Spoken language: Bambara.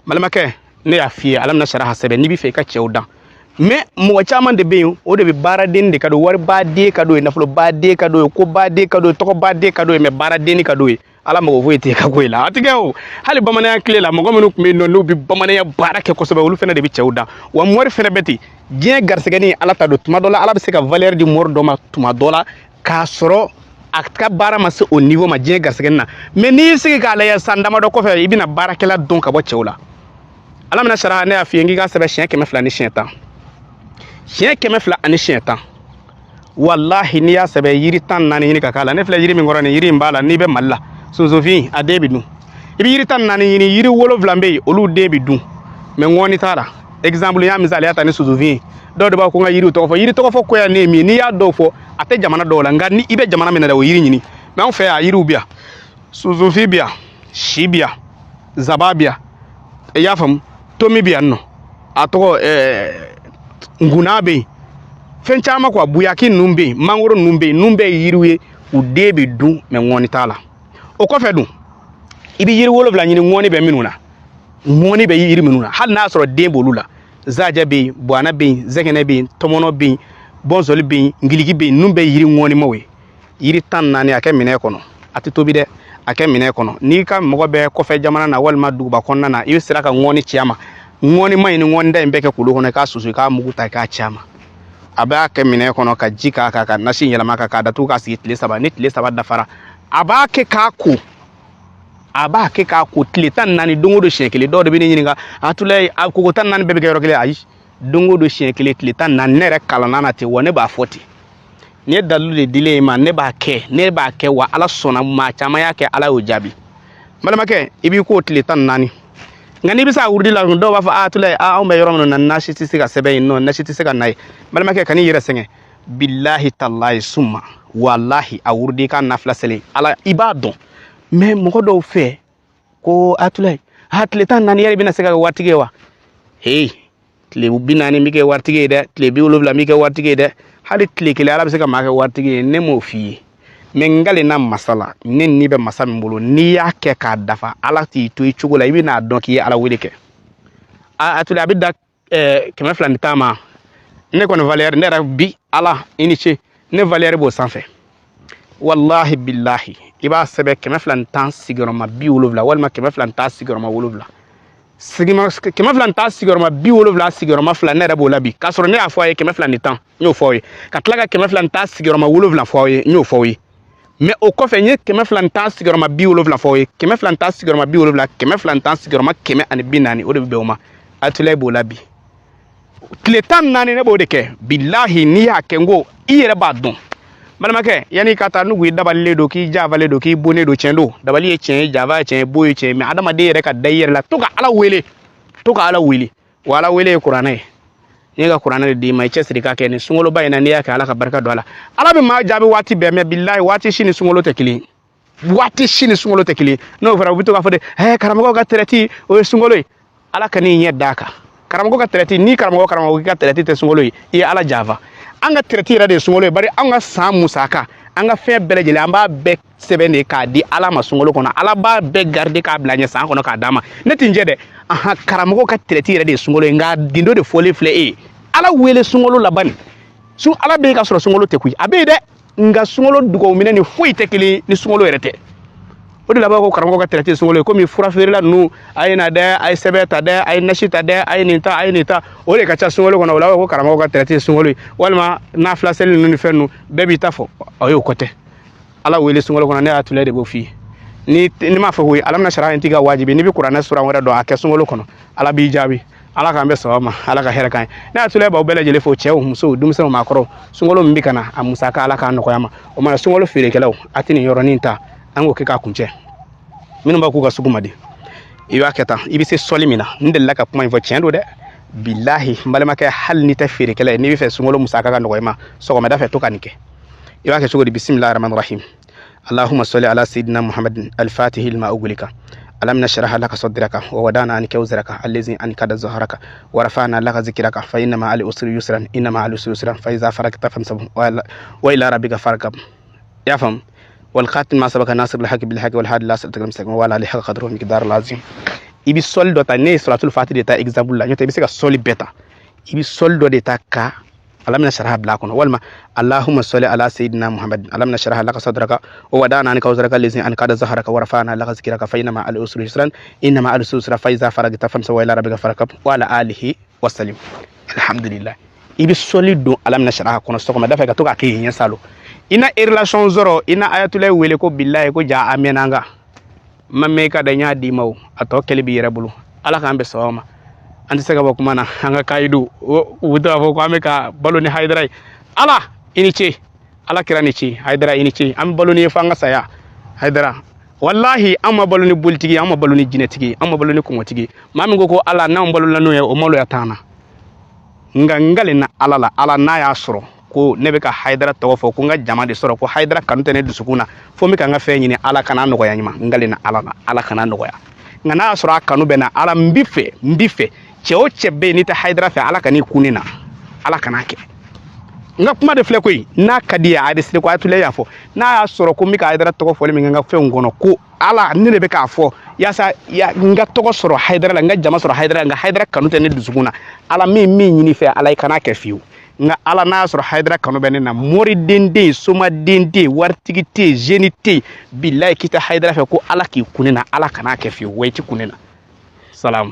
Balimakɛ, ne y'a f'i ye, alam nasaraha sɛbɛn n'i bɛ fɛ i ka cɛw dan. Mais mɔgɔ caman de bɛ yen, o de bɛ baaraden de ka don, waribaden ka don ye, nafolobaden ka don ye, kobaden ka don ye, tɔgɔbaden ka don ye, mais baaraden ka don ye. Ala mago foyi tɛ ka ko la a tɛ kɛ o. Hali bamananya tile la, mɔgɔ minnu tun bɛ yen nɔ, n'u bɛ bamananya baara kɛ kosɛbɛ, olu fana de bɛ cɛw dan. Wa mori fana bɛ ten. Diɲɛ garisɛgɛni Ala ta don. Tuma dɔ la, Ala bɛ se ka valeur di mori dɔ ma tuma dɔ la, k'a sɔrɔ a ka baara ma se o niveau ma diɲɛ garisɛgɛni na. Mais n'i y'i sigi k'a lajɛ, san damadɔ kɔfɛ, i bɛna baarakɛla dɔn ka bɔ cɛw la. Alam nasaraha, ne y'a f'i ye n k'i k'a sɛbɛn siɲɛ 200 ni siɲɛ 10, siɲɛ 200 ani siɲɛ 10. Walahi, n'i y'a sɛbɛn, yiri 14 ɲini ka k'a la. Ne filɛ yiri min kɔrɔ nin, yiri in b'a la. N'i bɛ Mali la, sunsunfin, a den bɛ dun. I bɛ yiri 14 ɲini, yiri 7 bɛ yen, olu den bɛ dun, mais ŋɔni t'a la. Exemple, n y'a misaliya ta ni sunsunfin ye. Dɔw de b'a fɔ ko n ka yiriw tɔgɔ fɔ. Yiri tɔgɔ fɔ koya ne ye min ye, n'i y'a dɔw fɔ, a tɛ jamana dɔw la. Nka ni i bɛ jamana min na dɛ, o yiri ɲini. Mais anw fɛ yan, yiriw bɛ yan: sunsunfin bɛ yan, si bɛ yan, zaba bɛ yan, i y'a faamu, tomi bɛ yan nɔ, a tɔgɔ nguna bɛ yen, fɛn caman quoi, buyaki ninnu bɛ yen, mangoro ninnu bɛ yen. Ninnu bɛɛ ye yiriw ye, u den bɛ dun, mais ŋɔni t'a la. O kɔfɛ dun, i bɛ yiri 7 ɲini, ŋɔni bɛ minnu na, ŋɔni bɛ yiri minnu na, hali n'a y'a sɔrɔ den b'olu la. Zajɛ bɛ yen, buwana bɛ yen, zɛgɛnɛ bɛ yen, tɔmɔnɔ bɛ yen, bɔnzɔli bɛ yen, ngiliki bɛ yen. Ninnu bɛɛ ye yiri ŋɔnimaw ye. Yiri 14, a kɛ minɛn kɔnɔ, a tɛ tobi dɛ, a kɛ minɛn kɔnɔ. N'i ka mɔgɔ bɛ kɔfɛ jamana na walima duguba kɔnɔna na, i bɛ sera ka ŋɔni ci a ma. Ŋɔnima in ni ŋɔnida in bɛɛ kɛ kulu kɔnɔ, i k'a susu, i k'a mugu ta, i k'a ci a ma. A b'a kɛ minɛn kɔnɔ ka ji k'a kan, ka nasi yɛlɛma kan, k'a datugu, k'a sigi tile 3. Ni tile 3 dafara, a b'a kɛ k'a ko, a b'a kɛ k'a ko tile 14, don o don siɲɛ kelen. Dɔw de bɛ ne ɲininka: Atulayi, a koko 14 bɛɛ bɛ kɛ yɔrɔ kelen? Ayi, don o don siɲɛ kelen, tile 14. Ne yɛrɛ kalanna na ten wa, ne b'a fɔ ten. Nin ye dalilu de dilen ye ma. Ne b'a kɛ, ne b'a kɛ wa. Ala sɔnna, maa caman y'a kɛ, Ala y'o jaabi. N balimakɛ, i b'i k'o tile 14. Nka n'i bɛ se a wurudi la, dɔw b'a fɔ: a Tulayi, anw bɛ yɔrɔ min na, nasi tɛ se ka sɛbɛn yen nɔ, nasi tɛ se ka na yen. Balimakɛ, kan'i yɛrɛ sɛgɛn. Bilahi talahi suma walahi, a wurudi ka nafila seli Ala, i b'a dɔn. Mais mɔgɔ dɔw fɛ ko Atulayi, a tile 14 yɛrɛ bɛna se ka kɛ waritigi ye wa? Heyi, tile 40 bɛ kɛ waritigi ye dɛ, tile 70 bɛ kɛ waritigi ye dɛ, hali tile 1 Ala bɛ se ka maa kɛ waritigi ye. Ne m'o f'i ye, mais n kalenna masa la, ne ni bɛ masa min bolo, n'i y'a kɛ k'a dafa, Ala t'i to i cogo la, i bɛn'a dɔn k'i ye Ala wele kɛ. A Atulayi, a bɛ da 210 ma. Ne kɔni valeur, ne yɛrɛ bi Ala i ni ce, ne valeur b'o sanfɛ. Walahi bilahi, i b'a sɛbɛn 210 sigiyɔrɔma 70, walima 210 sigiyɔrɔma 7, 210 sigiyɔrɔma 70 sigiyɔrɔma 2. Ne yɛrɛ b'o la bi, k'a sɔrɔ ne y'a fɔ a ye 210, n y'o fɔ aw ye, ka tila ka 210 sigiyɔrɔma 7 fɔ aw ye, n y'o fɔ aw ye. Mais o kɔfɛ, n ye 210 sigiyɔrɔma 70 fɔ aw ye, 210 sigiyɔrɔma 70, 210 sigiyɔrɔma 140, o de bɛ bɛn o ma. Atulayi b'o la bi, tile 14, ne b'o de kɛ. Bilahi, n'i y'a kɛ, n ko i yɛrɛ b'a dɔn. Balimakɛ, yanni ka taa n'u k'i dabalilen don, k'i jafalen don, k'i bonnen don, tiɲɛ don, dabali ye tiɲɛ ye, jafa ye tiɲɛ ye, bo ye tiɲɛ ye. Mais adamaden yɛrɛ ka da i yɛrɛ la, to ka Ala wele, to ka Ala wele. Wa Ala wele ye kuranɛ ye. Ne ka kuranɛ de d'i ma, i cɛsiri k'a kɛ nin sunkaloba in na. N'i y'a kɛ, Ala ka barika don a la. Ala bɛ maa jaabi waati bɛɛ, mais bilahi, waati si ni sunkalo tɛ kelen ye, waati si ni sunkalo tɛ kelen ye. N'o fɔra, u bɛ to k'a fɔ de: ɛɛ, karamɔgɔw ka tɛrɛti, o ye sunkalo ye. Ala ka n'i ɲɛ d'a kan. Karamɔgɔ ka tɛrɛti, ni karamɔgɔ karamɔgɔ k'i ka tɛrɛti tɛ sunkalo ye, i ye Ala janfa. An ka tɛrɛti yɛrɛ de ye sunkalo ye, bari an ka san musaka, an ka fɛn bɛɛ lajɛlen, an b'a bɛɛ sɛbɛn de k'a di Ala ma sunkalo kɔnɔ. Ala b'a bɛɛ garder k'a bila ɲɛ san kɔnɔ k'a d'a ma. Ne tɛ n jɛ dɛ. Ahan, karamɔgɔ ka tɛrɛti yɛrɛ de ye sunkalo ye, nka gindo de fɔlen filɛ e ye. Ala wele sunkalo laban sun. Ala bɛ yen ka sɔrɔ sunkalo tɛ koyi, a bɛ yen dɛ, nka sunkalo dugawu minɛ ni foyi tɛ kelen ni sunkalo yɛrɛ tɛ. O de la b'a ko karamɔgɔ ka tɛrɛti sunkalo ye. Komi fura feerela ninnu, a ye na dɛ, a ye sɛbɛn ta dɛ, a ye nasi ta dɛ, a ye nin ta, a ye nin ta, o de ka ca sunkalo kɔnɔ. O la ko karamɔgɔ ka tɛrɛti sunkalo ye, walima nafila seli ninnu ni fɛn ninnu, bɛɛ b'i ta fɔ. O y'o kɔ tɛ. Ala wele sunkalo kɔnɔ, ne y'a tula de b'o f'i ye. Ni ni m'a fɔ koyi, alam nasara in t'i ka wajibi. N'i bɛ kuranɛ suran wɛrɛ dɔn, a kɛ sunkalo kɔnɔ, Ala b'i jaabi. Ala k'an bɛ sababa ma, Ala ka hɛrɛ k'an ye. Ne y'a tula b'aw bɛɛ lajɛlen fo, cɛw, musow, denmisɛnw, maakɔrɔw. Sunkalo min bɛ ka na, a musaka, Ala k'a nɔgɔya ma. O mana sunkalo feerekɛlaw, a tɛ nin yɔrɔnin ta, an k'o kɛ k'a kuncɛ. Minnu b'a k'u ka sugu ma di, i b'a kɛ tan, i bɛ se sɔli min na. N delila ka kuma in fɔ, tiɲɛ don dɛ. Bilahi, n balimakɛ, hali n'i tɛ feerekɛla ye, n'i bɛ fɛ sunkalo musaka ka nɔgɔya i ma, sɔgɔmada fɛ, to ka nin kɛ. I b'a kɛ cogo di? Bisimilahi rahmani rahim. اللهم صل على سيدنا محمد الفاتح لما أغلق، ألم نشرح لك صدرك ووضعنا عنك وزرك الذي أنقض ظهرك ورفعنا لك ذكرك فإن مع العسر يسرا، إن مع العسر يسرا، فإذا فرغت فانصب وإلى ربك فارغب. يا فهم والخاتم ما سبق، ناصر الحق بالحق، والهادي لا صراط المستقيم، وعلى آله حق قدره مقدار العظيم. I bɛ sɔli dɔ ta. Ne ye suratul fati de ta exemple la, n'o tɛ i bɛ se ka sɔli bɛɛ ta. I bɛ sɔli dɔ de ta ka alam nashrah bila a kɔnɔ, walima allahumma salli ala sayyidina muhammad, alam nashrah laka sadraka wa wada'na anka wazraka allazi anqada zahraka wa rafa'na laka zikraka, fa inna ma'al usri yusran, inna ma'al usri yusra, fa iza faragta fansab wa ila rabbika farghab, wa ala alihi wa sallim. Alhamdulillah. I bɛ sɔli don alam nashrah kɔnɔ sɔgɔmada fɛ ka to k'a kɛ yen salo. I na relation sɔrɔ, i na ayatollah wele ko bilahi ko ja a mɛnna n kan, ma mɛn i ka da, n y'a d'i ma, o a tɔ kɛli b'i yɛrɛ bolo. Ala k'an bɛn sawaba ma. An tɛ se ka bɔ kuma na. An ka kayidu, u bɛ to k'a fɔ ko an bɛ ka balo ni Hayidara ye. Ala i ni ce, Ala kira ni ce, Hayidara i ni ce. An bɛ balo ni ye fo an ka saya. Hayidara, walahi, an ma balo ni bolitigi, an ma balo ni jinɛtigi, an ma balo ni kɔngɔtigi. Maa min ko ko Ala n'anw balola n'o ye, o maloya t'an na. Nka n kalenna Ala la, Ala n'a y'a sɔrɔ ko ne bɛ ka Hayidara tɔgɔ fɔ ko n ka jama de sɔrɔ, ko Hayidara kanu tɛ ne dusukun na, fo n bɛ ka n ka fɛn ɲini, Ala kana nɔgɔya ɲuman. N kalenna Ala la, Ala kana nɔgɔya. Nka n'a y'a sɔrɔ a kanu bɛ na, Ala, n bi fɛ, n bi fɛ cɛ o cɛ bɛ yen n'i tɛ Hayidara fɛ, Ala kan'i kun ne na, Ala kan'a kɛ. N ka kuma de filɛ koyi. N'a ka di ye, a yɛrɛ ko ayatollah y'a fɔ, n'a y'a sɔrɔ ko n bɛ ka Hayidara tɔgɔ fɔli min kɛ n ka fɛnw kɔnɔ, ko Ala, ne de bɛ k'a fɔ yaasa ya n ka tɔgɔ sɔrɔ Hayidara la, n ka jama sɔrɔ Hayidara la, nka Hayidara kanu tɛ ne dusukun na, Ala, min min ɲini fɛ, Ala, i kan'a kɛ fiyewu. Nka Ala, n'a y'a sɔrɔ Hayidara kanu bɛ ne na, moriden tɛ yen, somaden tɛ yen, waritigi tɛ yen, jeune tɛ yen, bilayi k'i tɛ Hayidara fɛ, ko Ala k'i kun ne na, Ala kan'a kɛ fiyewu, wa i ti kun ne na. Salamu.